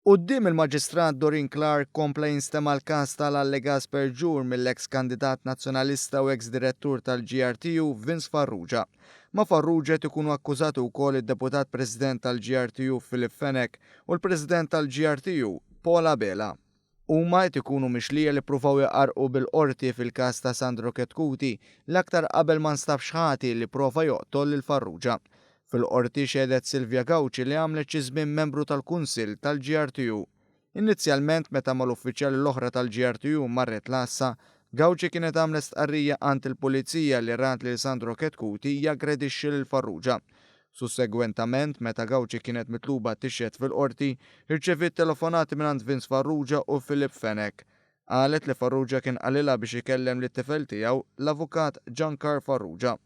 Quddiem il-Maġistrat Doreen Clarke kompla jinstema' l-każ tal-allegat sperġur mill-eks kandidat Nazzjonalista u eks direttur tal-GRTU Vince Farrugia. Ma' Farrugia qed ikunu akkużati wkoll id-Deputat President tal-GRTU Philip Fenech u l-President tal-GRTU Paul Abela. Huma qed ikunu mixlija li ppruvaw iqarrqu bil-Qorti fil-każ ta' Sandro Chetcuti l-aktar qabel ma nstabx ħati li pprova joqtol lil Farrugia. Fil-Qorti xehdet Sylvia Gauci li għamlet xi żmien membru tal-Kunsill tal-GRTU. Inizjalment meta mal-uffiċjali l-oħra tal-GRTU marret l-għassa, Gauci kienet għamlet stqarrija għand il-Pulizija li rat lil Sandro Chetcuti jaggredixxi lil Farrugia. Sussegwentament, meta Gauci kienet mitluba tixhed fil-Qorti, irċeviet telefonati mingħand Vince Farrugia u Philip Fenech. Qalet li Farrugia kien qalilha biex ikellem lit-tifel tiegħu, l-Avukat Giancarl Farrugia.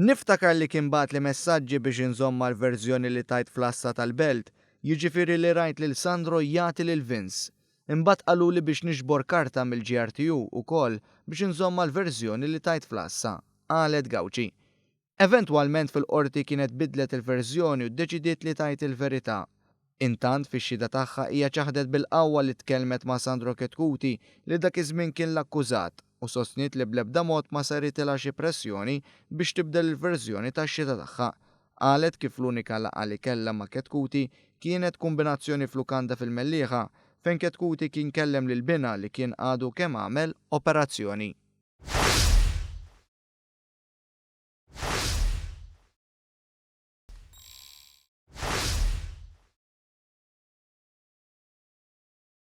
Niftakar li kien bagħatli messaġġi biex inżomm mal-verżjoni li tajt fl-għassa tal-Belt, jiġifieri li rajt lil Sandro jagħti lil Vince. Imbagħad qaluli biex niġbor karta mill-GRTU ukoll biex inżomm mal-verżjoni li tajt fl-għassa, qalet Gauci. Eventwalment fil-Qorti kienet bidlet il-verżjoni u ddeċidiet li tgħid il-verità. Intant, fix-xhieda tagħha hija ċaħdet bil-qawwa li tkellmet ma' Sandro Chetcuti li dak iż-żmien kien l-akkużat u sostniet li bl-ebda mod ma saritilha xi pressjoni biex tibdel il-verżjoni tax-xhieda tagħha. Qalet kif l-unika laqgħa li kellha ma' Chetcuti kienet kumbinazzjoni f'lukanda fil-Mellieħa fejn Chetcuti kien kellem lil binha li kien għadu kemm għamel operazzjoni.